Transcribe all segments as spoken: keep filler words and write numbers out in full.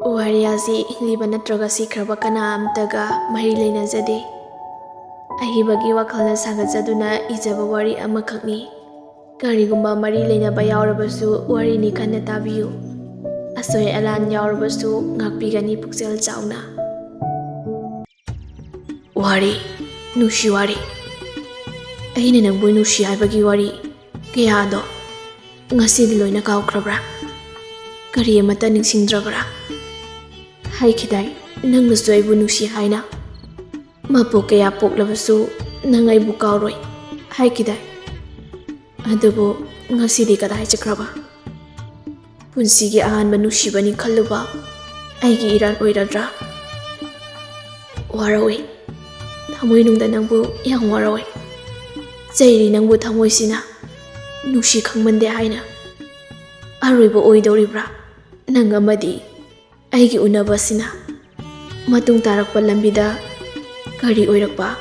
ꯋꯥꯔꯤ ꯑꯁꯤ ꯍꯤꯡꯂꯤꯕ ꯅꯠꯇ꯭ꯔꯒ ꯁꯤꯈ꯭ꯔꯕ ꯀꯅꯥ ꯑꯃꯠꯇꯒ ꯃꯔꯤ ꯂꯩꯅꯖꯗꯦ꯫ ꯑꯏꯕꯒꯤ ꯋꯥꯈꯜꯅ ꯁꯥꯒꯠꯆꯗꯨꯅ ꯏꯖꯕ ꯋꯥꯔꯤ ꯑꯃꯈꯛꯅꯤ꯫ ꯀꯔꯤꯒꯨꯝꯕ ꯃꯔꯤ ꯂꯩꯅꯕ ꯌꯥꯎꯔꯕꯁꯨ ꯋꯥꯔꯤꯅꯤ ꯈꯟꯅ ꯇꯥꯕꯤꯌꯨ꯫ ꯑꯁꯣꯏ ꯑꯂꯥꯟ ꯌꯥꯎꯔꯕꯁꯨ ꯉꯥꯛꯄꯤꯒꯅꯤ ꯄꯨꯛꯆꯦꯜ ꯆꯥꯎꯅ꯫ ꯋꯥꯔꯤ, ꯅꯨꯡꯁꯤ ꯋꯥꯔꯤ꯫ ꯑꯩꯅ ꯅꯪꯕꯨ ꯅꯨꯡꯁꯤ ꯍꯥꯏꯕꯒꯤ ꯋꯥꯔꯤ ꯀꯌꯥꯗꯣ ꯉꯁꯤꯗꯤ ꯂꯣꯏꯅ ꯀꯥꯎꯈ꯭ꯔꯕ꯭ꯔꯥ? ꯀꯔꯤ ꯑꯃꯠꯇ ꯅꯤꯡꯁꯤꯡꯗ꯭ꯔꯕ꯭ꯔꯥ? ꯍꯥꯏꯈꯤꯗꯥꯏ, ꯅꯪꯅꯁꯨ ꯑꯩꯕꯨ ꯅꯨꯡꯁꯤ ꯍꯥꯏꯅ? ꯃꯄꯣꯛ ꯀꯌꯥ ꯄꯣꯛꯂꯕꯁꯨ ꯅꯪ ꯑꯩꯕꯨ ꯀꯥꯎꯔꯣꯏ ꯍꯥꯏꯈꯤꯗꯥꯏ? ꯑꯗꯨꯕꯨ ꯉꯁꯤꯗꯤ ꯀꯗꯥꯏ ꯆꯠꯈ꯭ꯔꯕ? ꯄꯨꯟꯁꯤꯒꯤ ꯑꯍꯥꯟꯕ ꯅꯨꯡꯁꯤꯕꯅꯤ ꯈꯜꯂꯨꯕ ꯑꯩꯒꯤ ꯏꯔꯥꯟ ꯑꯣꯏꯔꯗ꯭ꯔꯥ? ꯋꯥꯔꯧꯏ, ꯊꯃꯣꯏꯅꯨꯡꯗ ꯅꯪꯕꯨ ꯌꯥꯝ ꯋꯥꯔꯧꯏ꯫ ꯆꯩꯔꯤ ꯅꯪꯕꯨ ꯊꯃꯣꯏꯁꯤꯅ ꯅꯨꯡꯁꯤ ꯈꯪꯃꯟꯗꯦ ꯍꯥꯏꯅ꯫ ꯑꯔꯣꯏꯕ ꯑꯣꯏꯗꯧꯔꯤꯕ꯭ꯔꯥ ꯅꯪ ꯑꯃꯗꯤ ꯑꯩꯒꯤ ꯎꯅꯕꯁꯤꯅ? ꯃꯇꯨꯡ ꯇꯥꯔꯛꯄ ꯂꯝꯕꯤꯗ ꯀꯔꯤ ꯑꯣꯏꯔꯛꯄ?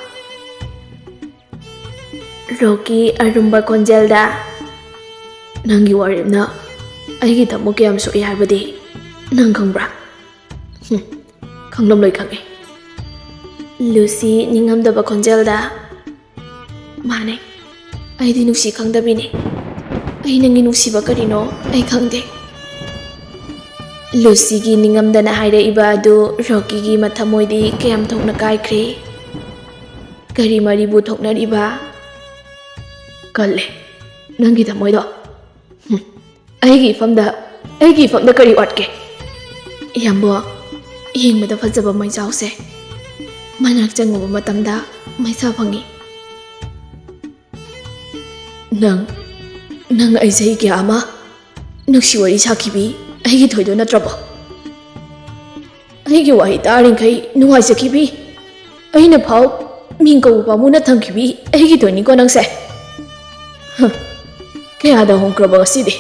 ꯔꯣꯀꯤ ꯑꯔꯨꯝꯕ ꯈꯣꯟꯖꯦꯜꯗ, "ꯅꯪꯒꯤ ꯋꯥꯔꯦꯞꯅ ꯑꯩꯒꯤ ꯊꯃꯣꯏ ꯀꯌꯥꯝ ꯁꯣꯛꯏ ꯍꯥꯏꯕꯗꯤ ꯅꯪ ꯈꯪꯕ꯭ꯔꯥ?" "ꯍꯨꯝ, ꯈꯪꯂꯝꯂꯣꯏ ꯈꯪꯉꯦ꯫" ꯂꯨꯁꯤ ꯅꯤꯡꯉꯝꯗꯕ ꯈꯣꯟꯖꯦꯜꯗ, "ꯃꯥꯅꯦ, ꯑꯩꯗꯤ ꯅꯨꯡꯁꯤ ꯈꯪꯗꯕꯤꯅꯦ꯫ ꯑꯩ ꯅꯪꯒꯤ ꯅꯨꯡꯁꯤꯕ ꯀꯔꯤꯅꯣ ꯑꯩ ꯈꯪꯗꯦ꯫" ꯂꯨꯁꯤꯒꯤ ꯅꯤꯡꯉꯝꯗꯅ ꯍꯥꯏꯔꯛꯏꯕ ꯑꯗꯨ ꯔꯣꯀꯤꯒꯤ ꯃꯊꯃꯣꯏꯗꯤ ꯀꯌꯥꯝ ꯊꯣꯛꯅ ꯀꯥꯏꯈ꯭ꯔꯦ꯫ ꯀꯔꯤ ꯃꯔꯤꯕꯨ ꯊꯣꯛꯅꯔꯤꯕ? ꯀꯜꯂꯦ, ꯅꯪꯒꯤ ꯊꯃꯣꯏꯗꯣ꯫ ꯍꯨꯝ, ꯑꯩꯒꯤ ꯏꯐꯝꯗ, ꯑꯩꯒꯤ ꯏꯐꯝꯗ ꯀꯔꯤ ꯋꯥꯠꯀꯦ? ꯏꯌꯥꯝꯕ, ꯌꯦꯡꯕꯗ ꯐꯖꯕ ꯃꯩꯖꯥꯎꯁꯦ ꯃꯅꯥꯛ ꯆꯪꯉꯨꯕ ꯃꯇꯝꯗ ꯃꯩꯁꯥ ꯐꯪꯉꯤ꯫ ꯅꯪ, ꯅꯪ ꯑꯩ ꯆꯍꯤ ꯀꯌꯥ ꯑꯃ ꯅꯨꯡꯁꯤ ꯋꯥꯔꯤ ꯁꯥꯈꯤꯕꯤ ꯑꯩꯒꯤ ꯊꯣꯏꯗꯣ ꯅꯠꯇ꯭ꯔꯕꯣ? ꯑꯩꯒꯤ ꯋꯥꯍꯩ ꯇꯥꯔꯤꯡꯈꯩ ꯅꯨꯡꯉꯥꯏꯖꯈꯤꯕꯤ, ꯑꯩꯅ ꯐꯥꯎ ꯃꯤꯡ ꯀꯧꯕ ꯄꯥꯝꯃꯨꯅ ꯊꯝꯈꯤꯕꯤ ꯑꯩꯒꯤ ꯊꯣꯏꯅꯤꯀꯣ ꯅꯪꯁꯦ꯫ ꯍ, ꯀꯌꯥꯗ ꯍꯣꯡꯈ꯭ꯔꯕ ꯉꯁꯤꯗꯤ꯫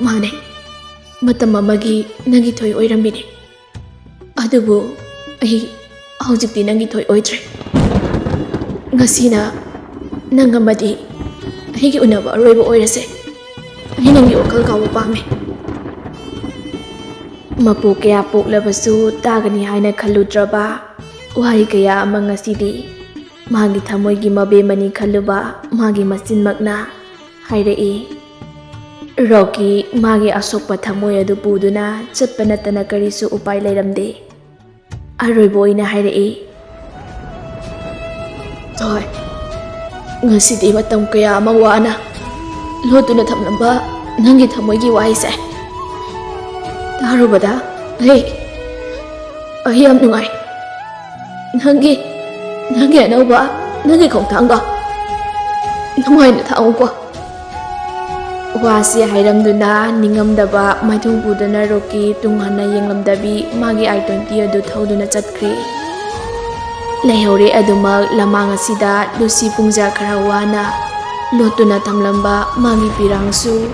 ꯃꯥꯅꯦ, ꯃꯇꯝ ꯑꯃꯒꯤ ꯅꯪꯒꯤ ꯊꯣꯏ ꯑꯣꯏꯔꯝꯃꯤꯅꯦ꯫ ꯑꯗꯨꯕꯨ ꯑꯩ ꯍꯧꯖꯤꯛꯇꯤ ꯅꯪꯒꯤ ꯊꯣꯏ ꯑꯣꯏꯗ꯭ꯔꯦ꯫ ꯉꯁꯤꯅ ꯅꯪ ꯑꯃꯗꯤ ꯑꯩꯒꯤ ꯎꯅꯕ ꯑꯔꯣꯏꯕ ꯑꯣꯏꯔꯁꯦ꯫ ꯑꯩ ꯅꯪꯒꯤ ꯋꯥꯈꯜ ꯀꯥꯎꯕ ꯄꯥꯝꯃꯦ꯫ ꯃꯄꯣꯛ ꯀꯌꯥ ꯄꯣꯛꯂꯕꯁꯨ ꯇꯥꯒꯅꯤ ꯍꯥꯏꯅ ꯈꯜꯂꯨꯗ꯭ꯔꯕ ꯋꯥꯍꯩ ꯀꯌꯥ ꯑꯃ ꯉꯁꯤꯗꯤ ꯃꯥꯒꯤ ꯊꯃꯣꯏꯒꯤ ꯃꯕꯦꯝꯃꯅꯤ ꯈꯜꯂꯨꯕ ꯃꯥꯒꯤ ꯃꯆꯤꯟꯃꯛꯅ ꯍꯥꯏꯔꯛꯏ꯫ ꯔꯣꯀꯤ ꯃꯥꯒꯤ ꯑꯁꯣꯛꯄ ꯊꯃꯣꯏ ꯑꯗꯨ ꯄꯨꯗꯨꯅ ꯆꯠꯄ ꯅꯠꯇꯅ ꯀꯔꯤꯁꯨ ꯎꯄꯥꯏ ꯂꯩꯔꯝꯗꯦ꯫ ꯑꯔꯣꯏꯕ ꯑꯣꯏꯅ ꯍꯥꯏꯔꯛꯏ, "ꯊꯣꯏ, ꯉꯁꯤꯗꯤ ꯃꯇꯝ ꯀꯌꯥ ꯑꯃ ꯋꯥꯅ ꯂꯣꯠꯇꯨꯅ ꯊꯝꯂꯝꯕ ꯅꯪꯒꯤ ꯊꯃꯣꯏꯒꯤ ꯋꯥꯍꯩꯁꯦ ꯇꯥꯔꯨꯕꯗ ꯑꯩ, ꯑꯩ ꯌꯥꯝ ꯅꯨꯡꯉꯥꯏ꯫ ꯅꯪꯒꯤ, ꯅꯪꯒꯤ ꯑꯅꯧꯕ, ꯅꯪꯒꯤ ꯈꯣꯡꯊꯥꯡꯗꯣ ꯅꯨꯡꯉꯥꯏꯅ ꯊꯥꯡꯉꯨꯀꯣ꯫" ꯋꯥꯁꯤ ꯍꯥꯏꯔꯝꯗꯨꯅ ꯅꯤꯡꯉꯝꯗꯕ ꯃꯥꯏꯊꯣꯡ ꯄꯨꯗꯨꯅ ꯔꯣꯀꯤ ꯇꯨꯡ ꯍꯟꯅ ꯌꯦꯡꯂꯝꯗꯕꯤ ꯃꯥꯒꯤ ꯑꯥꯏ ꯇ꯭ꯋꯦꯟꯇꯤ ꯑꯗꯨ ꯊꯧꯗꯨꯅ ꯆꯠꯈ꯭ꯔꯦ꯫ ꯂꯩꯍꯧꯔꯦ ꯑꯗꯨꯃꯛ ꯂꯃꯥꯡ ꯑꯁꯤꯗ ꯂꯨꯁꯤ ꯄꯨꯡꯖꯥ ꯈꯔ ꯋꯥꯅ ꯂꯣꯠꯇꯨꯅ ꯊꯝꯂꯝꯕ ꯃꯥꯒꯤ ꯄꯤꯔꯥꯡꯁꯨ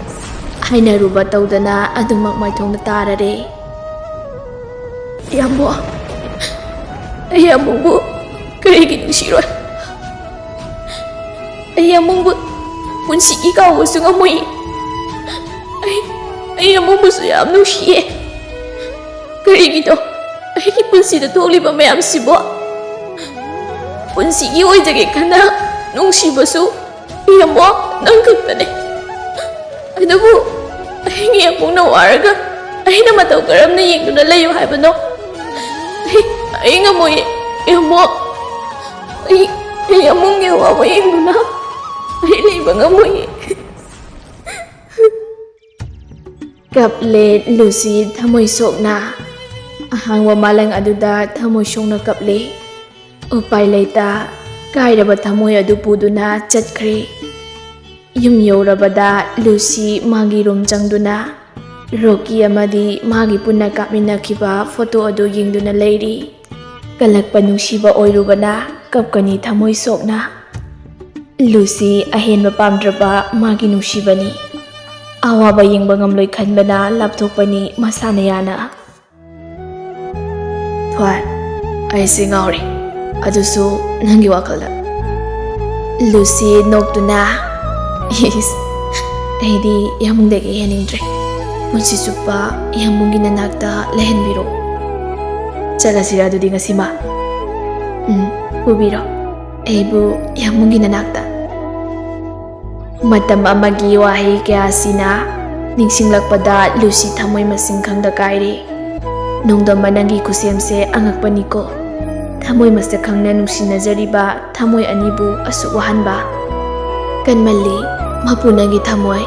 ꯍꯥꯏꯅꯔꯨꯕ ꯇꯧꯗꯅ ꯑꯗꯨꯃꯛ ꯃꯥꯏꯊꯣꯡꯗ ꯇꯥꯔꯔꯦ꯫ "ꯏꯌꯥꯝꯕꯣ, ꯑꯩ ꯏꯌꯥꯝꯕꯕꯨ ꯀꯔꯤꯒꯤ ꯅꯨꯡꯁꯤꯔꯣꯏ? ꯑꯩ ꯏꯌꯥꯝꯕꯕꯨ ꯄꯨꯟꯁꯤꯒꯤ ꯀꯥꯎꯕꯁꯨ ꯉꯝꯃꯣꯏ꯫ ꯑꯩ, ꯑꯩ ꯏꯌꯥꯝꯕꯕꯨꯁꯨ ꯌꯥꯝ ꯅꯨꯡꯁꯤꯌꯦ꯫ ꯀꯔꯤꯒꯤꯅꯣ ꯑꯩꯒꯤ ꯄꯨꯟꯁꯤꯗ ꯊꯣꯛꯂꯤꯕ ꯃꯌꯥꯝꯁꯤꯕꯣ? ꯄꯨꯟꯁꯤꯒꯤ ꯑꯣꯏꯖꯒꯦ ꯈꯟꯅ ꯅꯨꯡꯁꯤꯕꯁꯨ ꯏꯌꯥꯝꯕꯣ ꯅꯪ ꯈꯛꯇꯅꯦ꯫ ꯑꯗꯨꯕꯨ ꯑꯩꯒꯤ ꯏꯌꯥꯝꯕꯣꯅ ꯋꯥꯔꯒ ꯑꯩꯅ ꯃꯇꯧ ꯀꯔꯝꯅ ꯌꯦꯡꯗꯨꯅ ꯂꯩꯌꯨ ꯍꯥꯏꯕꯅꯣ? ꯑꯩ, ꯑꯩ ꯉꯝꯃꯣꯏꯌꯦ ꯏꯌꯥꯝꯕꯣ꯫ ꯑꯩ, ꯑꯩ ꯏꯌꯥꯝꯕꯣꯒꯤ ꯑꯋꯥꯕ ꯌꯦꯡꯗꯨꯅ ꯑꯩ ꯂꯩꯕ ꯉꯝꯃꯣꯏꯌꯦ꯫" ꯀꯞꯂꯦ ꯂꯨꯁꯤ ꯊꯃꯣꯏ ꯁꯣꯛꯅ꯫ ꯑꯍꯥꯡꯕ ꯃꯥꯂꯪ ꯑꯗꯨꯗ ꯊꯃꯣꯏ ꯁꯣꯛꯅ ꯀꯞꯂꯦ꯫ ꯎꯄꯥꯏ ꯂꯩꯇ ꯀꯥꯏꯔꯕ ꯊꯃꯣꯏ ꯑꯗꯨ ꯄꯨꯗꯨꯅ ꯆꯠꯈ꯭ꯔꯦ꯫ ꯌꯨꯝ ꯌꯧꯔꯕꯗ ꯂꯨꯁꯤ ꯃꯥꯒꯤ ꯔꯨꯝ ꯆꯪꯗꯨꯅ ꯔꯣꯀꯤ ꯑꯃꯗꯤ ꯃꯥꯒꯤ ꯄꯨꯟꯅ ꯀꯥꯞꯃꯤꯟꯅꯈꯤꯕ ꯐꯣꯇꯣ ꯑꯗꯨ ꯌꯦꯡꯗꯨꯅ ꯂꯩꯔꯤ꯫ ꯀꯜꯂꯛꯄ ꯅꯨꯡꯁꯤꯕ ꯑꯣꯏꯔꯨꯕꯅ ꯀꯞꯀꯅꯤ ꯊꯃꯣꯏ ꯁꯣꯛꯅ꯫ ꯂꯨꯁꯤ ꯑꯍꯦꯟꯕ ꯄꯥꯝꯗ꯭ꯔꯕ ꯃꯥꯒꯤ ꯅꯨꯡꯁꯤꯕꯅꯤ꯫ ꯑꯋꯥꯕ ꯌꯦꯡꯕ ꯉꯝꯂꯣꯏ ꯈꯟꯕꯅ ꯂꯥꯞꯊꯣꯛꯄꯅꯤ ꯃꯁꯥꯅ ꯌꯥꯅ꯫ "ꯊꯣꯏ, ꯑꯩꯁꯦ ꯉꯥꯎꯔꯦ, ꯑꯗꯨꯁꯨ ꯅꯪꯒꯤ ꯋꯥꯈꯜꯗ꯫" ꯂꯨꯁꯤ ꯅꯣꯛꯇꯨꯅ, "ꯏꯁ, ꯑꯩꯗꯤ ꯌꯥꯝꯕꯨꯡꯗꯒꯤ ꯍꯦꯟꯅꯤꯡꯗ꯭ꯔꯦ꯫ ꯄꯨꯟꯁꯤ ꯆꯨꯞꯄ ꯌꯥꯝꯕꯨꯡꯒꯤ ꯅꯅꯥꯛꯇ ꯂꯩꯍꯟꯕꯤꯔꯣ꯫ ꯆꯠꯂꯁꯤꯔ ꯑꯗꯨꯗꯤ ꯉꯁꯤꯃꯛ? ꯎꯝ, ꯄꯨꯕꯤꯔꯣ ꯑꯩꯕꯨ ꯌꯥꯝꯕꯨꯡꯒꯤ ꯅꯅꯥꯛꯇ꯫ ꯃꯇꯝ ꯑꯃꯒꯤ ꯋꯥꯍꯩ ꯀꯌꯥꯁꯤꯅ ꯅꯤꯡꯁꯤꯡꯂꯛꯄꯗ ꯂꯨꯁꯤ ꯊꯃꯣꯏ ꯃꯁꯤꯡ ꯈꯪꯗ ꯀꯥꯏꯔꯦ꯫ ꯅꯣꯡꯗꯝꯕ, ꯅꯪꯒꯤ ꯈꯨꯁꯦꯝꯁꯦ ꯑꯉꯛꯄꯅꯤꯀꯣ꯫ ꯊꯃꯣꯏ ꯃꯁꯛ ꯈꯪꯅ ꯅꯨꯡꯁꯤꯅꯖꯔꯤꯕ ꯊꯃꯣꯏ ꯑꯅꯤꯕꯨ ꯑꯁꯨꯛ ꯋꯥꯍꯟꯕ꯫ ꯀꯟꯃꯜꯂꯤ ꯃꯄꯨ ꯅꯪꯒꯤ ꯊꯃꯣꯏ꯫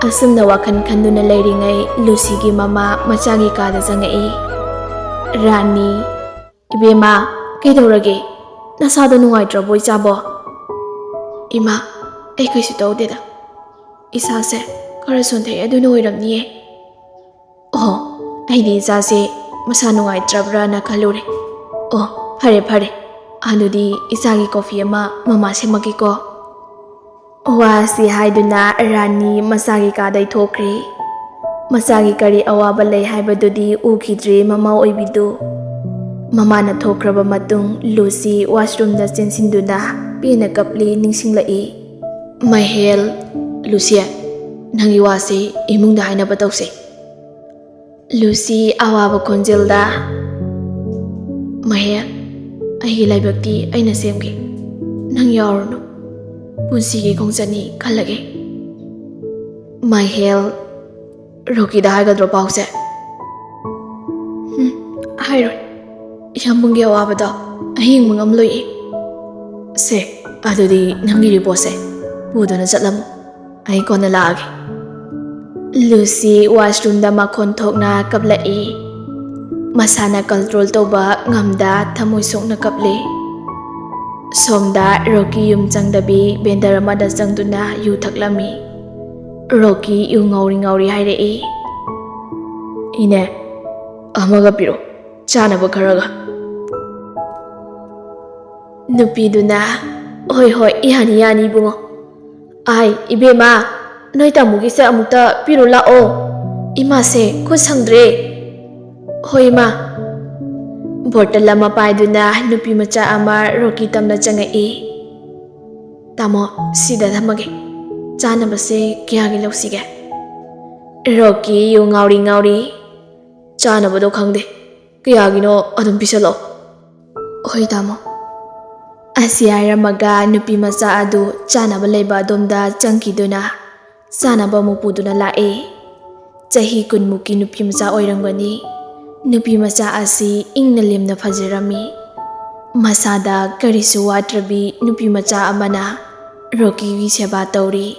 ꯑꯁꯨꯝꯅ ꯋꯥꯈꯜ ꯈꯟꯗꯨꯅ ꯂꯩꯔꯤꯉꯩ ꯂꯨꯁꯤꯒꯤ ꯃꯃꯥ ꯃꯆꯥꯒꯤ ꯀꯥꯗ ꯆꯪꯉꯛꯏ꯫ ꯔꯥꯅꯤ, "ꯏꯕꯦꯝꯃ, ꯀꯩꯗꯧꯔꯒꯦ? ꯅꯁꯥꯗꯣ ꯅꯨꯡꯉꯥꯏꯇ꯭ꯔꯕꯣ ꯏꯆꯥꯕꯣ?" "ꯏꯃꯥ, ꯑꯩ ꯀꯩꯁꯨ ꯇꯧꯗꯦꯗ꯫ ꯏꯁꯥꯁꯦ ꯈꯔ ꯁꯣꯟꯊꯩ, ꯑꯗꯨꯅ ꯑꯣꯏꯔꯝꯅꯤꯌꯦ꯫" "ꯑꯣ, ꯑꯩꯗꯤ ꯏꯆꯥꯁꯦ ꯃꯁꯥ ꯅꯨꯡꯉꯥꯏꯇ꯭ꯔꯕ꯭ꯔꯥꯅ ꯈꯜꯂꯨꯔꯦ꯫ ꯑꯣ, ꯐꯔꯦ ꯐꯔꯦ, ꯑꯗꯨꯗꯤ ꯏꯆꯥꯒꯤ ꯀꯣꯐꯤ ꯑꯃ ꯃꯃꯥ ꯁꯦꯝꯃꯛꯀꯦꯀꯣ꯫" ꯋꯥꯁꯤ ꯍꯥꯏꯗꯨꯅ ꯔꯥꯅꯤ ꯃꯆꯥꯒꯤ ꯀꯥꯗꯩ ꯊꯣꯛꯈ꯭ꯔꯦ꯫ ꯃꯆꯥꯒꯤ ꯀꯔꯤ ꯑꯋꯥꯕ ꯂꯩ ꯍꯥꯏꯕꯗꯨꯗꯤ ꯎꯈꯤꯗ꯭ꯔꯦ ꯃꯃꯥ ꯑꯣꯏꯕꯤꯗꯨ꯫ ꯃꯃꯥꯅ ꯊꯣꯛꯈ꯭ꯔꯕ ꯃꯇꯨꯡ ꯂꯨꯁꯤ ꯋꯥꯁꯔꯨꯝꯗ ꯆꯦꯟꯁꯤꯟꯗꯨꯅ ꯄꯦꯟꯅ ꯀꯞꯂꯤ ꯅꯤꯡꯁꯤꯡꯂꯛꯏ꯫ "ꯃꯍꯦꯜ, ꯂꯨꯁꯤ, ꯅꯪꯒꯤ ꯋꯥꯁꯤ ꯏꯃꯨꯡꯗ ꯍꯥꯏꯅꯕ ꯇꯧꯁꯦ꯫" ꯂꯨꯁꯤ ꯑꯋꯥꯕ ꯈꯣꯟꯖꯦꯜꯗ, "ꯃꯍꯦꯜ, ꯑꯩꯒꯤ ꯂꯥꯏꯕꯛꯇꯤ ꯑꯩꯅ ꯁꯦꯝꯒꯦ꯫ ꯅꯪ ꯌꯥꯎꯔꯨꯅꯨ꯫ ꯄꯨꯟꯁꯤꯒꯤ ꯈꯣꯡꯆꯠꯅꯤ ꯈꯜꯂꯒꯦ꯫" ꯃꯍꯦꯜ, "ꯔꯣꯀꯤꯗ ꯍꯥꯏꯒꯗ꯭ꯔꯣ ꯄꯥꯎꯁꯦ?" "ꯎꯝ, ꯍꯥꯏꯔꯣꯏ꯫ ꯌꯥꯝꯕꯨꯡꯒꯤ ꯑꯋꯥꯕꯗꯣ ꯑꯩ ꯌꯦꯡꯕ ꯉꯝꯂꯣꯏꯌꯦ꯫" "ꯁꯦ, ꯑꯗꯨꯗꯤ ꯅꯪꯒꯤ ꯔꯤꯄꯣꯔꯠꯁꯦ ꯄꯨꯗꯨꯅ ꯆꯠꯂꯝꯃꯨ꯫ ꯑꯩ ꯀꯣꯟꯅ ꯂꯥꯛꯑꯒꯦ꯫" ꯂꯨꯁꯤ ꯋꯥꯁꯔꯨꯝꯗ ꯃꯈꯣꯟ ꯊꯣꯛꯅ ꯀꯞꯂꯛꯏ꯫ ꯃꯁꯥꯅ ꯀꯟꯇ꯭ꯔꯣꯜ ꯇꯧꯕ ꯉꯝꯗ ꯊꯃꯣꯏ ꯁꯣꯛꯅ ꯀꯞꯂꯤ꯫ ꯁꯣꯝꯗ ꯔꯣꯀꯤ ꯌꯨꯝ ꯆꯪꯗꯕꯤ ꯚꯦꯟꯗꯔ ꯑꯃꯗ ꯆꯪꯗꯨꯅ ꯌꯨ ꯊꯛꯂꯝꯃꯤ꯫ ꯔꯣꯀꯤ ꯌꯨ ꯉꯥꯎꯔꯤ ꯉꯥꯎꯔꯤ ꯍꯥꯏꯔꯛꯏ꯫ "ꯏꯅꯦ, ꯑꯃꯒ ꯄꯤꯔꯣ, ꯆꯥꯅꯕ ꯈꯔꯒ꯫" ꯅꯨꯄꯤꯗꯨꯅ, "ꯍꯣꯏ ꯍꯣꯏ, ꯌꯥꯅꯤ ꯌꯥꯅꯤ ꯏꯕꯨꯡꯉꯣ꯫ ꯑꯥꯏ ꯏꯕꯦꯝꯃ, ꯅꯣꯏ ꯇꯥꯃꯣꯒꯤꯁꯦ ꯑꯃꯨꯛꯇ ꯄꯤꯔꯨ ꯂꯥꯛꯑꯣ꯫ ꯏꯃꯥꯁꯦ ꯈꯨꯠ ꯁꯪꯗ꯭ꯔꯦ꯫" "ꯍꯣꯏ ꯏꯃꯥ꯫" ꯕꯣꯇꯜ ꯑꯃ ꯄꯥꯏꯗꯨꯅ ꯅꯨꯄꯤ ꯃꯆꯥ ꯑꯃ ꯔꯣꯀꯤ ꯇꯝꯅ ꯆꯪꯉꯛꯏ꯫ "ꯇꯥꯃꯣ, ꯁꯤꯗ ꯊꯝꯃꯒꯦ꯫ ꯆꯥꯅꯕꯁꯦ ꯀꯌꯥꯒꯤ ꯂꯧꯁꯤꯒꯦ?" ꯔꯣꯀꯤ ꯌꯨ ꯉꯥꯎꯔꯤ ꯉꯥꯎꯔꯤ꯫ "ꯆꯥꯅꯕꯗꯣ ꯈꯪꯗꯦ, ꯀꯌꯥꯒꯤꯅꯣ ꯑꯗꯨꯝ ꯄꯤꯁꯜꯂꯛꯑꯣ꯫" "ꯍꯣꯏ ꯇꯥꯃꯣ꯫" ꯑꯁꯤ ꯍꯥꯏꯔꯝꯃꯒ ꯅꯨꯄꯤ ꯃꯆꯥ ꯑꯗꯨ ꯆꯥꯅꯕ ꯂꯩꯕ ꯑꯗꯣꯝꯗ ꯆꯪꯈꯤꯗꯨꯅ ꯆꯥꯅꯕ ꯑꯃꯨꯛ ꯄꯨꯗꯨꯅ ꯂꯥꯛꯑꯦ꯫ ꯆꯍꯤ ꯀꯨꯟꯃꯨꯛꯀꯤ ꯅꯨꯄꯤ ꯃꯆꯥ ꯑꯣꯏꯔꯝꯒꯅꯤ꯫ ꯅꯨꯄꯤ ꯃꯆꯥ ꯑꯁꯤ ꯏꯪꯅ ꯂꯦꯝꯅ ꯐꯖꯔꯝꯃꯤ꯫ ꯃꯁꯥꯗ ꯀꯔꯤꯁꯨ ꯋꯥꯠꯇ꯭ꯔꯕꯤ ꯅꯨꯄꯤ ꯃꯆꯥ ꯑꯃꯅ ꯔꯣꯀꯤꯒꯤ ꯁꯦꯕꯥ ꯇꯧꯔꯤ꯫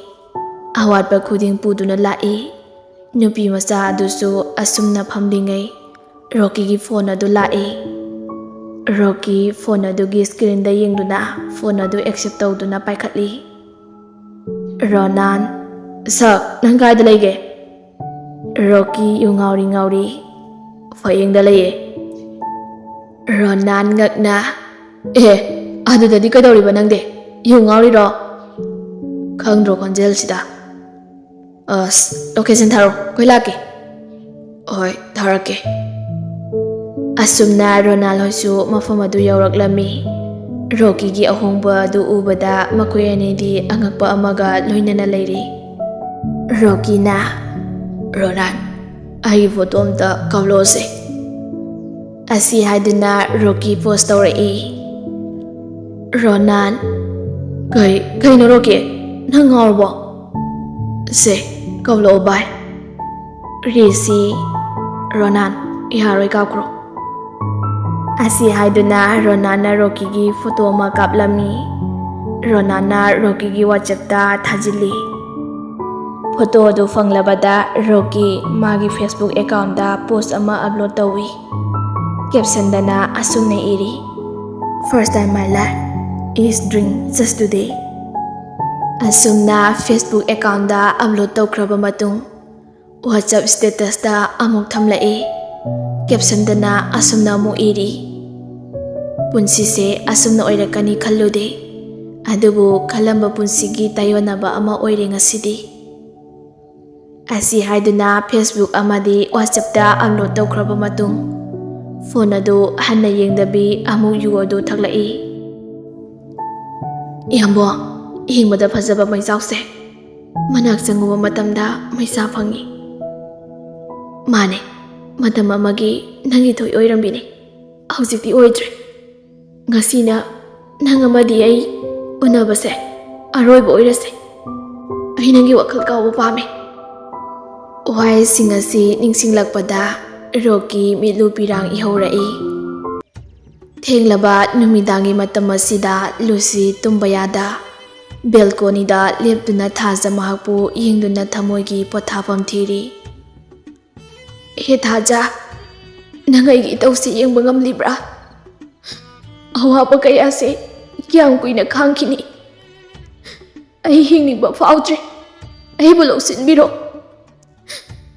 ꯑꯋꯥꯠꯄ ꯈꯨꯗꯤꯡ ꯄꯨꯗꯨꯅ ꯂꯥꯛꯏ꯫ ꯅꯨꯄꯤ ꯃꯆꯥ ꯑꯗꯨꯁꯨ ꯑꯁꯨꯝꯅ ꯐꯝꯂꯤꯉꯩ ꯔꯣꯀꯤꯒꯤ ꯐꯣꯟ ꯑꯗꯨ ꯂꯥꯛꯏ꯫ ꯔꯣꯀꯤ ꯐꯣꯟ ꯑꯗꯨꯒꯤ ꯁ꯭ꯀ꯭ꯔꯤꯟꯗ ꯌꯦꯡꯗꯨꯅ ꯐꯣꯟ ꯑꯗꯨ ꯑꯦꯛꯁꯦꯞ ꯇꯧꯗꯨꯅ ꯄꯥꯏꯈꯠꯂꯤ꯫ "ꯔꯣꯅꯥꯟ꯫" "ꯁꯛ, ꯅꯪ ꯀꯥꯏꯗ ꯂꯩꯒꯦ?" ꯔꯣꯀꯤ ꯌꯨ ꯉꯥꯎꯔꯤ ꯉꯥꯎꯔꯤ꯫ "ꯐꯌꯦꯡꯗ ꯂꯩꯌꯦ꯫" ꯔꯣꯅꯥꯟ ꯉꯛꯅ, "ꯑꯦ, ꯑꯗꯨꯗꯗꯤ ꯀꯩꯗꯧꯔꯤꯕ ꯅꯪꯗꯤ? ꯌꯨ ꯉꯥꯎꯔꯤꯔꯣ? ꯈꯪꯗ꯭ꯔꯣ ꯈꯣꯟꯖꯦꯜꯁꯤꯗ?" "ꯑꯁ, ꯂꯣꯀꯦꯁꯟ ꯊꯥꯔꯛꯑꯣ, ꯑꯩꯈꯣꯏ ꯂꯥꯛꯀꯦ꯫" "ꯍꯣꯏ, ꯊꯥꯔꯛꯀꯦ꯫" ꯑꯁꯨꯝꯅ ꯔꯣꯅꯥꯜ ꯍꯣꯏꯁꯨ ꯃꯐꯝ ꯑꯗꯨ ꯌꯧꯔꯛꯂꯝꯃꯤ꯫ ꯔꯣꯀꯤꯒꯤ ꯑꯍꯣꯡꯕ ꯑꯗꯨ ꯎꯕꯗ ꯃꯈꯣꯏ ꯑꯅꯤꯗꯤ ꯑꯉꯛꯄ ꯑꯃꯒ ꯂꯣꯏꯅꯅ ꯂꯩꯔꯤ꯫ ꯔꯣꯀꯤꯅ, "ꯔꯣꯅꯥꯟ, ꯑꯩꯒꯤ ꯐꯣꯇꯣ ꯑꯝꯇ ꯀꯥꯞꯂꯛꯑꯣꯁꯦ꯫" ꯑꯁꯤ ꯍꯥꯏꯗꯨꯅ ꯔꯣꯀꯤ ꯄꯣꯁ ꯇꯧꯔꯛꯏ꯫ ꯔꯣꯅꯥꯟ, "ꯀꯩ, ꯀꯩꯅꯣ ꯔꯣꯀꯤ? ꯅꯪ ꯉꯥꯎꯔꯕꯣ? ꯁꯦ, ꯀꯥꯞꯂꯛꯑꯣ ꯚꯥꯏ꯫" ꯔꯤꯁꯤ, "ꯔꯣꯅꯥꯟ, ꯌꯥꯔꯣꯏ, ꯀꯥꯞꯈ꯭ꯔꯣ꯫" ꯑꯁꯤ ꯍꯥꯏꯗꯨꯅ ꯔꯣꯅꯥꯟꯅ ꯔꯣꯀꯤꯒꯤ ꯐꯣꯇꯣ ꯑꯃ ꯀꯥꯞꯂꯝꯃꯤ꯫ ꯔꯣꯅꯥꯟꯅ ꯔꯣꯀꯤꯒꯤ WhatsApp-ꯇ ꯊꯥꯖꯤꯜꯂꯤ꯫ ꯐꯣꯇꯣ ꯑꯗꯨ ꯐꯪꯂꯕꯗ ꯔꯣꯀꯤ ꯃꯥꯒꯤ Facebook account-ꯇ ꯄꯣꯁ ꯑꯃ ꯑꯞꯂꯣꯗ ꯇꯧꯏ꯫ ꯀꯦꯞꯁꯟꯗꯅ ꯑꯁꯨꯝꯅ ꯏꯔꯤ, "First time my life is dream just today꯫" ꯑꯁꯨꯝꯅ Facebook account-ꯇ ꯑꯞꯂꯣꯗ ꯇꯧꯈ꯭ꯔꯕ ꯃꯇꯨꯡ, WhatsApp status-ꯇ ꯑꯃꯨꯛ ꯊꯝꯂꯛꯏ꯫ ꯀꯦꯞꯁꯟꯗꯅ ꯑꯁꯨꯝꯅ ꯑꯃꯨꯛ ꯏꯔꯤ, "ꯄꯨꯟꯁꯤꯁꯦ ꯑꯁꯨꯝꯅ ꯑꯣꯏꯔꯛꯀꯅꯤ ꯈꯜꯂꯨꯗꯦ, ꯑꯗꯨꯕꯨ ꯈꯜꯂꯝꯕ ꯄꯨꯟꯁꯤꯒꯤ ꯇꯥꯏꯌꯣꯟꯅꯕ ꯑꯃ ꯑꯣꯏꯔꯦ ꯉꯁꯤꯗꯤ꯫" ꯑꯁꯤ ꯍꯥꯏꯗꯨꯅ Facebook ꯑꯃꯗꯤ WhatsApp-ꯇ ꯑꯞꯂꯣꯗ ꯇꯧꯈ꯭ꯔꯕ ꯃꯇꯨꯡ, ꯐꯣꯟ ꯑꯗꯨ ꯍꯟꯅ ꯌꯦꯡꯗꯕꯤ ꯑꯃꯨꯛ ꯌꯨ ꯑꯗꯨ ꯊꯛꯂꯛꯏ꯫ "ꯏꯌꯥꯝꯕꯣ, ꯌꯦꯡꯕꯗ ꯐꯖꯕ ꯃꯩꯖꯥꯎꯁꯦ ꯃꯅꯥꯛ ꯆꯪꯉꯨꯕ ꯃꯇꯝꯗ ꯃꯩꯁꯥ ꯐꯪꯉꯤ꯫ ꯃꯥꯅꯦ, ꯃꯇꯝ ꯑꯃꯒꯤ ꯅꯪꯒꯤ ꯊꯣꯏ ꯑꯣꯏꯔꯝꯕꯤꯅꯦ꯫ ꯍꯧꯖꯤꯛꯇꯤ ꯑꯣꯏꯗ꯭ꯔꯦ꯫ ꯉꯁꯤꯅ ꯅꯪ ꯑꯃꯗꯤ ꯑꯩ ꯎꯅꯕꯁꯦ ꯑꯔꯣꯏꯕ ꯑꯣꯏꯔꯁꯦ꯫ ꯑꯩ ꯅꯪꯒꯤ ꯋꯥꯈꯜ ꯀꯥꯎꯕ ꯄꯥꯝꯃꯦ꯫ ꯋꯥꯍꯩꯁꯤꯡ ꯑꯁꯤ ꯅꯤꯡꯁꯤꯡꯂꯛꯄꯗ ꯔꯣꯀꯤ ꯃꯤꯠꯂꯨ ꯄꯤꯔꯥꯡ ꯏꯍꯧꯔꯛꯏ꯫ ꯊꯦꯡꯂꯕ ꯅꯨꯃꯤꯗꯥꯡꯒꯤ ꯃꯇꯝ ꯑꯁꯤꯗ ꯂꯨꯁꯤ ꯇꯨꯝꯕ ꯌꯥꯗ ꯕꯦꯜꯀꯣꯅꯤꯗ ꯂꯦꯞꯇꯨꯅ ꯊꯥꯖ ꯃꯍꯥꯛꯄꯨ ꯌꯦꯡꯗꯨꯅ ꯊꯃꯣꯏꯒꯤ ꯄꯣꯊꯥꯐꯝ ꯊꯤꯔꯤ꯫ "ꯍꯦ ꯊꯥꯖ, ꯅꯪ ꯑꯩꯒꯤ ꯏꯇꯧꯁꯤ ꯌꯦꯡꯕ ꯉꯝꯂꯤꯕ꯭ꯔꯥ? ꯑꯋꯥꯕ ꯀꯌꯥꯁꯦ ꯀꯌꯥꯝ ꯀꯨꯏꯅ ꯈꯥꯡꯈꯤꯅꯤ? ꯑꯩ ꯍꯤꯡꯅꯤꯡꯕ ꯐꯥꯎꯗ꯭ꯔꯦ꯫ ꯑꯩꯕꯨ ꯂꯧꯁꯤꯟꯕꯤꯔꯣ꯫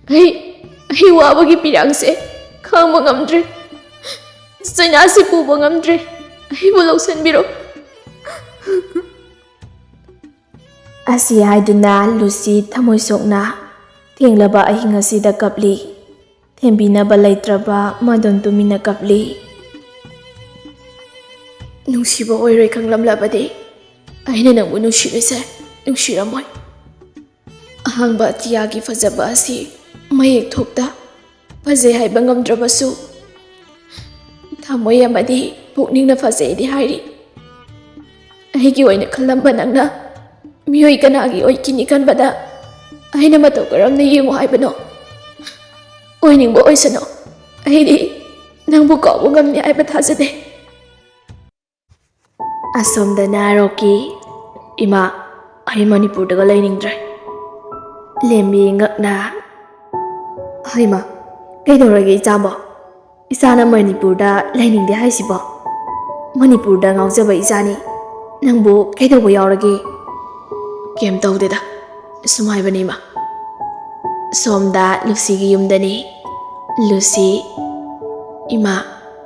ꯑꯩ, ꯑꯩ ꯋꯥꯕꯒꯤ ꯄꯤꯔꯥꯡꯁꯦ ꯈꯥꯡꯕ ꯉꯝꯗ꯭ꯔꯦ꯫ ꯆꯩꯅꯥꯁꯤ ꯄꯨꯕ ꯉꯝꯗ꯭ꯔꯦ꯫ ꯑꯩꯕꯨ ꯂꯧꯁꯤꯟꯕꯤꯔꯣ꯫" ꯑꯁꯤ ꯍꯥꯏꯗꯨꯅ ꯂꯨꯁꯤ ꯊꯃꯣꯏ ꯁꯣꯛꯅ ꯊꯦꯡꯂꯕ ꯑꯍꯤꯡ ꯑꯁꯤꯗ ꯀꯞꯂꯤ꯫ ꯊꯦꯝꯕꯤꯅꯕ ꯂꯩꯇ꯭ꯔꯕ ꯃꯗꯣꯟ ꯇꯨꯃꯤꯟꯅ ꯀꯞꯂꯤ꯫ "ꯅꯨꯡꯁꯤꯕ ꯑꯣꯏꯔꯣꯏ ꯈꯪꯂꯝꯂꯕꯗꯤ ꯑꯩꯅ ꯅꯪꯕꯨ ꯅꯨꯡꯁꯤꯔꯤꯁꯦ ꯅꯨꯡꯁꯤꯔꯝꯃꯣꯏ꯫" ꯑꯍꯥꯡꯕ ꯑꯇꯤꯌꯥꯒꯤ ꯐꯖꯕ ꯑꯁꯤ ꯃꯌꯦꯛ ꯊꯣꯛꯇ ꯐꯖꯩ ꯍꯥꯏꯕ ꯉꯝꯗ꯭ꯔꯕꯁꯨ, ꯊꯃꯣꯏ ꯑꯃꯗꯤ ꯄꯨꯛꯅꯤꯡꯅ ꯐꯖꯩꯗꯤ ꯍꯥꯏꯔꯤ꯫ ꯑꯩꯒꯤ ꯑꯣꯏꯅ ꯈꯜꯂꯝꯕ ꯅꯪꯅ ꯃꯤꯑꯣꯏ ꯀꯅꯥꯒꯤ ꯑꯣꯏꯈꯤꯅꯤ ꯈꯟꯕꯗ ꯑꯩꯅ ꯃꯇꯧ ꯀꯔꯝꯅ ꯌꯦꯡꯉꯨ ꯍꯥꯏꯕꯅꯣ? ꯑꯣꯏꯅꯤꯡꯕ ꯑꯣꯏꯁꯅꯨ, ꯑꯩꯗꯤ ꯅꯪꯕꯨ ꯀꯥꯎꯕ ꯉꯝꯅꯤ ꯍꯥꯏꯕ ꯊꯥꯖꯗꯦ꯫ ꯑꯁꯣꯝꯗꯅ ꯔꯣꯀꯤ, "ꯏꯃꯥ, ꯑꯩ ꯃꯅꯤꯄꯨꯔꯗꯒ ꯂꯩꯅꯤꯡꯗ꯭ꯔꯦ꯫" ꯂꯦꯝꯕꯤ ꯉꯛꯅ, "ꯍꯩꯃꯥ, ꯀꯩꯗꯧꯔꯒꯦ ꯏꯆꯥꯕꯣ? ꯏꯆꯥꯅ ꯃꯅꯤꯄꯨꯔꯗ ꯂꯩꯅꯤꯡꯗꯦ ꯍꯥꯏꯁꯤꯕꯣ? ꯃꯅꯤꯄꯨꯔꯗ ꯉꯥꯎꯖꯕ ꯏꯆꯥꯅꯤ꯫ ꯅꯪꯕꯨ ꯀꯩꯗꯧꯕ ꯌꯥꯎꯔꯒꯦ?" "ꯀꯩꯝ ꯇꯧꯗꯦꯗ, ꯁꯨꯝ ꯍꯥꯏꯕꯅꯤ ꯏꯃꯥ꯫" ꯁꯣꯝꯗ ꯂꯨꯁꯤꯒꯤ ꯌꯨꯝꯗꯅꯤ꯫ ꯂꯨꯁꯤ, "ꯏꯃꯥ,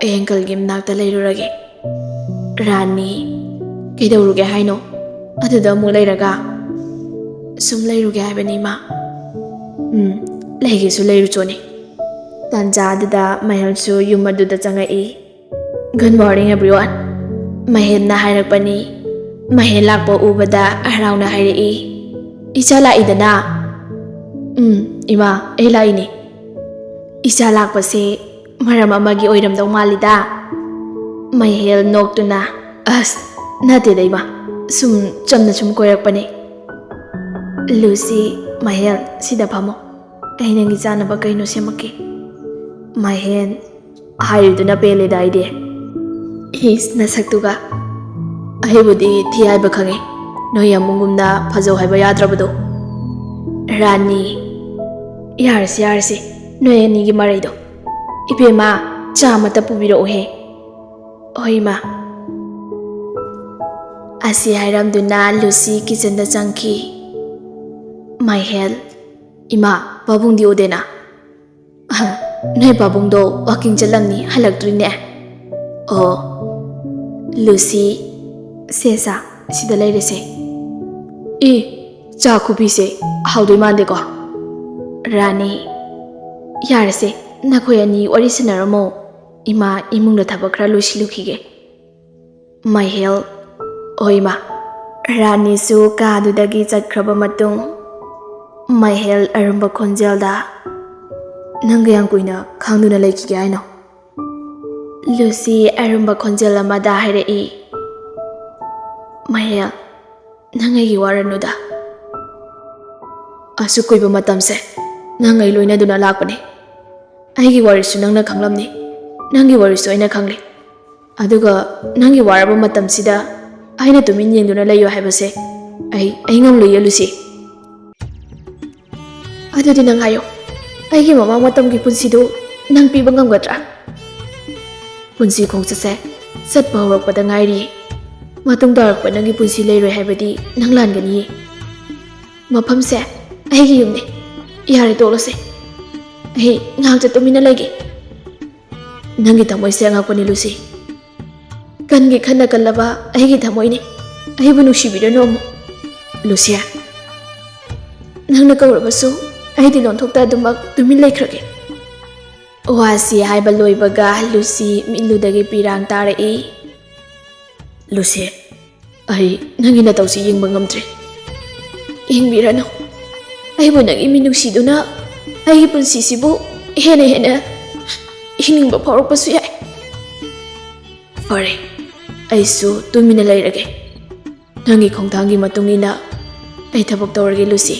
ꯑꯩ ꯑꯪꯀꯜꯒꯤ ꯃꯅꯥꯛꯇ ꯂꯩꯔꯨꯔꯒꯦ꯫" ꯔꯥꯅꯤ, "ꯀꯩꯗꯧꯔꯨꯒꯦ ꯍꯥꯏꯅꯣ? ꯑꯗꯨꯗ ꯑꯃꯨꯛ ꯂꯩꯔꯒ?" "ꯁꯨꯝ ꯂꯩꯔꯨꯒꯦ ꯍꯥꯏꯕꯅꯤ ꯏꯃꯥ꯫" "ꯎꯝ, ꯂꯩꯒꯦꯁꯨ ꯂꯩꯔꯨꯆꯣꯅꯦ꯫" ꯇꯥꯟꯖꯥ ꯑꯗꯨꯗ ꯃꯍꯦꯜꯁꯨ ꯌꯨꯝ ꯑꯗꯨꯗ ꯆꯪꯉꯛꯏ꯫ "Good morning everyone." ꯃꯍꯦꯜꯅ ꯍꯥꯏꯔꯛꯄꯅꯤ꯫ ꯃꯍꯦꯜ ꯂꯥꯛꯄ ꯎꯕꯗ ꯍꯔꯥꯎꯅ ꯍꯥꯏꯔꯛꯏ, "ꯏꯆꯥ ꯂꯥꯛꯏꯗꯅ?" "ꯎꯝ, ꯏꯃꯥ, ꯑꯩ ꯂꯥꯛꯏꯅꯦ꯫" "ꯏꯆꯥ ꯂꯥꯛꯄꯁꯦ ꯃꯔꯝ ꯑꯃꯒꯤ ꯑꯣꯏꯔꯝꯗꯧ ꯃꯥꯜꯂꯤꯗ?" ꯃꯥꯏꯍꯦꯜ ꯅꯣꯛꯇꯨꯅ, "ꯑꯁ, ꯅꯠꯇꯦꯗ ꯏꯃꯥ, ꯁꯨꯝ ꯆꯝꯅ ꯁꯨꯝ ꯀꯣꯏꯔꯛꯄꯅꯦ꯫ ꯂꯨꯁꯤ, ꯃꯥꯏꯍꯦꯜ, ꯁꯤꯗ ꯐꯝꯃꯣ꯫ ꯑꯩ ꯅꯪꯒꯤ ꯆꯥꯅꯕ ꯀꯩꯅꯣ ꯁꯦꯝꯃꯛꯀꯦ꯫" ꯃꯥꯏꯍꯦꯜ, "ꯍꯥꯏꯔꯤꯗꯨꯅ ꯄꯦꯜꯂꯦꯗ ꯑꯩꯗꯤ꯫" "ꯏꯁ, ꯅꯁꯛꯇꯨꯒ꯫ ꯑꯩꯕꯨꯗꯤ ꯊꯤ ꯍꯥꯏꯕ ꯈꯪꯉꯦ, ꯅꯣꯏ ꯑꯃꯨꯡꯒꯨꯝꯅ ꯐꯖꯧ ꯍꯥꯏꯕ ꯌꯥꯗ꯭ꯔꯕꯗꯣ꯫" ꯔꯥꯅꯤ, "ꯌꯥꯔꯁꯤ, ꯌꯥꯔꯁꯤ, ꯅꯣꯏ ꯑꯅꯤꯒꯤ ꯃꯔꯩꯗꯣ꯫ ꯏꯕꯦꯝꯃ, ꯆꯥ ꯑꯃꯇ ꯄꯨꯕꯤꯔꯛꯎꯍꯦ꯫" "ꯍꯣꯏ, ꯏꯃꯥ꯫" ꯑꯁꯤ ꯍꯥꯏꯔꯝꯗꯨꯅ ꯂꯨꯁꯤ ꯀꯤꯆꯟꯗ ꯆꯪꯈꯤ꯫ ꯃꯥꯏꯍꯦꯜ, "ꯏꯃꯥ, ꯄꯥꯕꯨꯡꯗꯤ ꯎꯗꯦꯅ?" "ꯑꯍ, ꯅꯣꯏ ꯄꯥꯕꯨꯡꯗꯣ ꯋꯥꯀꯤꯡ ꯆꯠꯂꯝꯅꯤ, ꯍꯜꯂꯛꯇ꯭ꯔꯤꯅꯦ꯫" "ꯑꯣ꯫" ꯂꯨꯁꯤ, "ꯁꯦ ꯁꯥ, ꯁꯤꯗ ꯂꯩꯔꯁꯦ꯫" "ꯑꯦ, ꯆꯥ ꯈꯨꯕꯤꯁꯦ ꯍꯥꯎꯗꯣꯏ ꯃꯥꯟꯗꯦꯀꯣ꯫" ꯔꯥꯅꯤ, "ꯌꯥꯔꯁꯦ, ꯅꯈꯣꯏ ꯑꯅꯤ ꯋꯥꯔꯤ ꯁꯥꯟꯅꯔꯝꯃꯣ, ꯏꯃꯥ ꯏꯃꯨꯡꯗ ꯊꯕꯛ ꯈꯔ ꯂꯣꯏꯁꯤꯜꯂꯨꯈꯤꯒꯦ꯫" ꯃꯥꯏꯍꯦꯜ, "ꯍꯣꯏ ꯏꯃꯥ꯫" ꯔꯥꯅꯤꯁꯨ ꯀꯥꯗꯨꯗꯒꯤ ꯆꯠꯈ꯭ꯔꯕ ꯃꯇꯨꯡ, ꯃꯥꯏꯍꯦꯜ ꯑꯔꯨꯝꯕ ꯈꯣꯟꯖꯦꯜꯗ, "ꯅꯪ ꯀꯌꯥꯝ ꯀꯨꯏꯅ ꯈꯥꯡꯗꯨꯅ ꯂꯩꯈꯤꯒꯦ ꯍꯥꯏꯅꯣ?" ꯂꯨꯁꯤ ꯑꯔꯨꯝꯕ ꯈꯣꯟꯖꯦꯜ ꯑꯃꯗ ꯍꯥꯏꯔꯛꯏ, "ꯃꯥꯏꯍꯦꯜ, ꯅꯪ ꯑꯩꯒꯤ ꯋꯥꯔꯅꯨꯗ꯫ ꯑꯁꯨꯛ ꯀꯨꯏꯕ ꯃꯇꯝꯁꯦ ꯅꯪ ꯑꯩ ꯂꯣꯏꯅꯗꯨꯅ ꯂꯥꯛꯄꯅꯦ꯫ ꯑꯩꯒꯤ ꯋꯥꯔꯤꯁꯨ ꯅꯪꯅ ꯈꯪꯂꯝꯅꯤ, ꯅꯪꯒꯤ ꯋꯥꯔꯤꯁꯨ ꯑꯩꯅ ꯈꯪꯂꯦ꯫ ꯑꯗꯨꯒ ꯅꯪꯒꯤ ꯋꯥꯔꯕ ꯃꯇꯝꯁꯤꯗ ꯑꯩꯅ ꯇꯨꯃꯤꯟ ꯌꯦꯡꯗꯨꯅ ꯂꯩꯌꯨ ꯍꯥꯏꯕꯁꯦ ꯑꯩ, ꯑꯩ ꯉꯝꯂꯣꯏꯌꯦ, ꯂꯨꯁꯤ꯫ ꯑꯗꯨꯗꯤ ꯅꯪ ꯍꯥꯏꯌꯣ, ꯑꯩꯒꯤ ꯃꯃꯥꯡ ꯃꯇꯝꯒꯤ ꯄꯨꯟꯁꯤꯗꯨ ꯅꯪ ꯄꯤꯕ ꯉꯝꯒꯗ꯭ꯔꯥ? ꯄꯨꯟꯁꯤ ꯈꯣꯡꯆꯠꯁꯦ ꯆꯠꯄ ꯍꯧꯔꯛꯄꯗ ꯉꯥꯏꯔꯤ꯫ ꯃꯇꯨꯡ ꯇꯥꯔꯛꯄ ꯅꯪꯒꯤ ꯄꯨꯟꯁꯤ ꯂꯩꯔꯣꯏ ꯍꯥꯏꯕꯗꯤ ꯅꯪ ꯂꯥꯟꯒꯅꯤꯌꯦ꯫ ꯃꯐꯝꯁꯦ ꯑꯩꯒꯤ ꯌꯨꯝꯅꯤ꯫ ꯌꯥꯔꯦ, ꯇꯣꯛꯂꯁꯦ꯫ ꯑꯩ ꯉꯥꯏꯍꯥꯛꯇ ꯇꯨꯃꯤꯟꯅ ꯂꯩꯒꯦ꯫" "ꯅꯪꯒꯤ ꯊꯃꯣꯏꯁꯦ ꯑꯉꯛꯄꯅꯤ, ꯂꯨꯁꯤ꯫ ꯀꯟꯒꯦ ꯈꯟꯅ ꯀꯜꯂꯕ ꯑꯩꯒꯤ ꯊꯃꯣꯏꯅꯤ꯫ ꯑꯩꯕꯨ ꯅꯨꯡꯁꯤꯕꯤꯔꯅꯨ ꯑꯃꯨꯛ꯫" "ꯂꯨꯁꯤ, ꯅꯪꯅ ꯀꯧꯔꯕꯁꯨ ꯑꯩꯗꯤ ꯂꯣꯟꯊꯣꯛꯇ ꯑꯗꯨꯃꯛ ꯇꯨꯃꯤꯟ ꯂꯩꯈ꯭ꯔꯒꯦ꯫" ꯋꯥꯁꯤ ꯍꯥꯏꯕ ꯂꯣꯏꯕꯒ ꯂꯨꯁꯤ ꯃꯤꯠꯂꯨꯗꯒꯤ ꯄꯤꯔꯥꯡ ꯇꯥꯔꯛꯏ꯫ "ꯂꯨꯁꯤ, ꯑꯩ ꯅꯪꯒꯤ ꯅꯇꯧꯁꯤ ꯌꯦꯡꯕ ꯉꯝꯗ꯭ꯔꯦ꯫" "ꯌꯦꯡꯕꯤꯔꯅꯨ꯫ ꯑꯩꯕꯨ ꯅꯪꯒꯤ ꯃꯤꯅꯨꯡꯁꯤꯗꯨꯅ ꯑꯩꯒꯤ ꯄꯨꯟꯁꯤꯁꯤꯕꯨ ꯍꯦꯟꯅ ꯍꯦꯟꯅ ꯍꯤꯡꯅꯤꯡꯕ ꯐꯥꯎꯔꯛꯄꯁꯨ ꯌꯥꯏ꯫ ꯐꯔꯦ, ꯑꯩꯁꯨ ꯇꯨꯃꯤꯟꯅ ꯂꯩꯔꯒꯦ꯫ ꯅꯪꯒꯤ ꯈꯣꯡꯊꯥꯡꯒꯤ ꯃꯇꯨꯡ ꯏꯟꯅ ꯑꯩ ꯊꯕꯛ ꯇꯧꯔꯒꯦ, ꯂꯨꯁꯤ꯫